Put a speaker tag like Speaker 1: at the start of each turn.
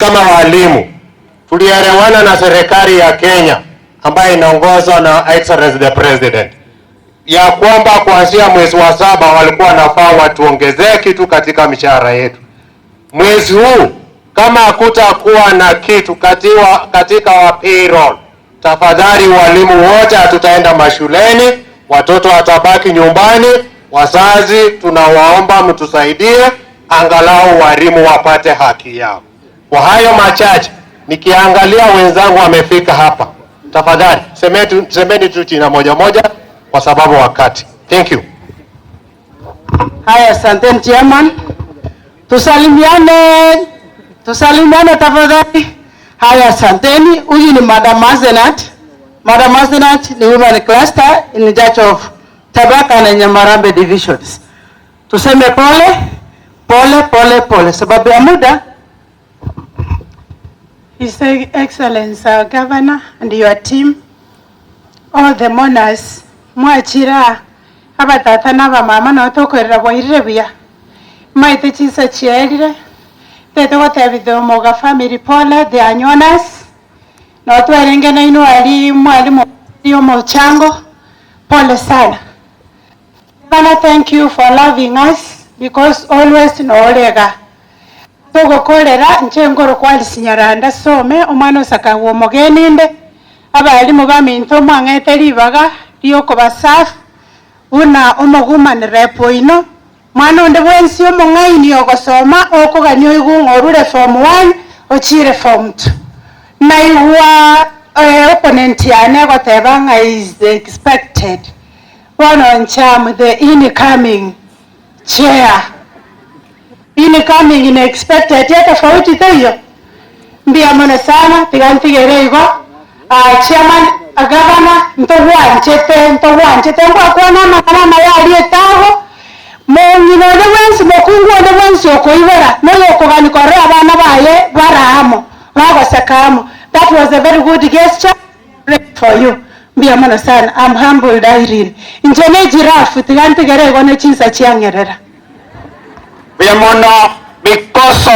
Speaker 1: Kama walimu tulielewana na serikali ya Kenya ambayo inaongozwa na Excellency the President ya kwamba kuanzia mwezi wa saba walikuwa nafaa watuongezee kitu katika mishahara yetu. Mwezi huu kama hakutakuwa na kitu katiwa, katika wa payroll, tafadhali walimu wote hatutaenda mashuleni, watoto watabaki nyumbani. Wazazi tunawaomba mtusaidie, angalau walimu wapate haki yao. Kwa hayo machache, nikiangalia wenzangu wamefika hapa, tafadhali semeni, semeni tu jina moja moja kwa sababu wakati. Thank you.
Speaker 2: Haya, asanteni chairman. Tusalimiane, tusalimiane tafadhali. Haya, asanteni. Huyu ni Madam Azenat. Madam Azenat ni woman cluster in charge of Tabaka na Nyamarambe divisions. Tuseme pole pole pole pole, sababu ya muda.
Speaker 3: His Excellency our Governor and your team, all the mourners, mwachira abatata na abamama nabo tokorera bwairire buya. Maete chinsa chiaerire, tete gotebia the Omoga family pole, the Anyonas, nabo twarenge nainwe aria mwalimu omochango, pole sana. Governor, thank you for loving us because always norega. Togokorera inche nkorokwa Alice Nyaranda some omwana osakagwa omogeni inde, abalimu baminto mwang'ete ribaga riokobasafu buna omogumani rep oino, mwana onde bwensi omong'aini ogosoma okogania oigwe ng'a orure form one ochire form two. Naigwa opponent yane egoteba ng'a is expected, bono inche am the incoming chair. Incoming na expected etofauti teiyo? Mbuya mono sana, tiga ntigere igo. Chairman, Gavana, ntogwanchete, ntogwanchete ngwakwana amang'ana amaya aria etago, mong'ina onde bwensi, mokungu onde bwensi okoibora, noyo okogania korora abana baye bare amo, bagoseka amo. That was a very good gesture for you. Mbuya mono sana, I'm humbled Irene. Inche ne giraffe, tiga ntigere igo ne chinsa chiang'erera.
Speaker 4: Mbuya mono because of.